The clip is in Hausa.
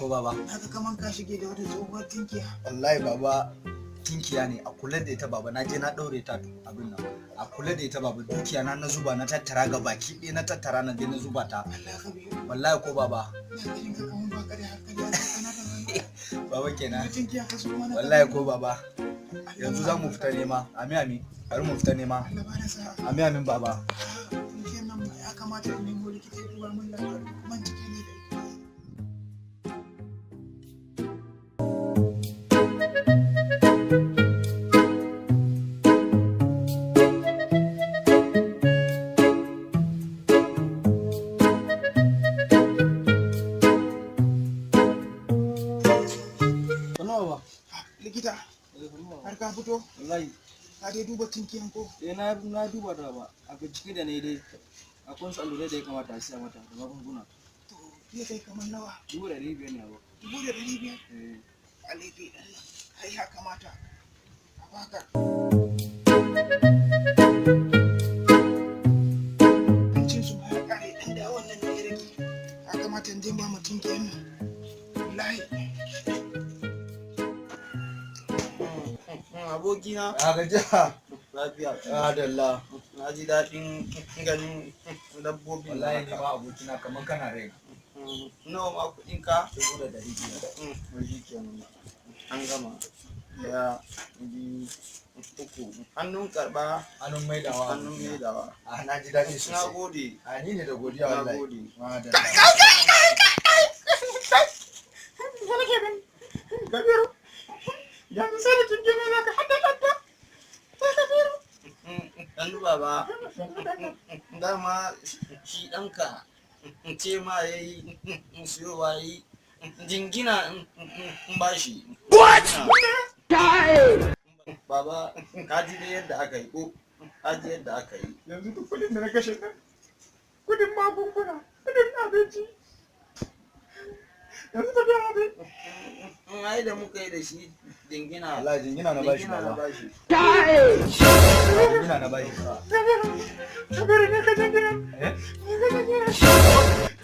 ko baba. Naga kaman ka shige da wata tsohuwar tinkiya. Wallahi baba, tinkiya ne, a kula da ita baba. Na je na daure ta abin nan. A kula da ita baba, dukiya na na zuba, na tattara ga baki ɗaya, na tattara na je na zuba ta. Allah ka biyo. Wallahi ko baba. Ina ganin ka kaman baka da hankali, a kana da wani. Baba kenan. Tinkiya ka so mana. Wallahi ko baba. Yanzu za mu fita nema. Ami ami. Bari mu fita nema. Allah ba da sa'a. Ami amin baba. Tinkiyan nan ma ya kamata in nemo likita ya duba min lafiyar man ciki ne da ita. Nawa ba? Likita, har ka fito? Wallahi. Ka dai duba tinkiyan ko? Eh, na duba da ba. A bincike da ne dai akwai wasu allurai da ya kamata a siya mata da magunguna. To, zai kai kamar nawa? 500,000 ne abu. 500,000? Eh. A laifi ɗan nan. Ai ya kamata a baka. Abincin su ma ya ƙare, ɗan da wannan ne ya rage. Ya kamata in je ba mu tinkiyan nan. Wallahi. Abokina. A gajiya. Lafiya. Adalla. Na ji daɗin ganin dabbobin. Wallahi ni ma abokina, kaman kana rai. Nawa ma kuɗin ka? 500,000. Shi kenan. An gama. Ɗaya, biyu, uku. Hannun karɓa, Hannun maidawa. hannun maidawa. A na ji daɗi Na sosai. gode. A ni ne da godiya Na wallahi. gode. Madalla. Kabiru, yanzu sai da tinkiyan nan zaka haɗa ɗanta. Sai Kabiru. Ɗan baba, dama shi ɗanka ce ma ya yi siyowa ya yi jingina in ba shi. What? Baba, ka ji dai yadda aka yi ko? Ka ji yadda aka yi. Yanzu duk kuɗin da na kashe nan, kuɗin magunguna, kuɗin abinci. Yanzu tafiya na dai. In ai da muka yi da shi jingina. Wallahi jingina na bashi Jingina na baba. bashi. Jingina na bashi. Kabiru, Kabiru ne ka jingina. Eh? Ne ka jingina.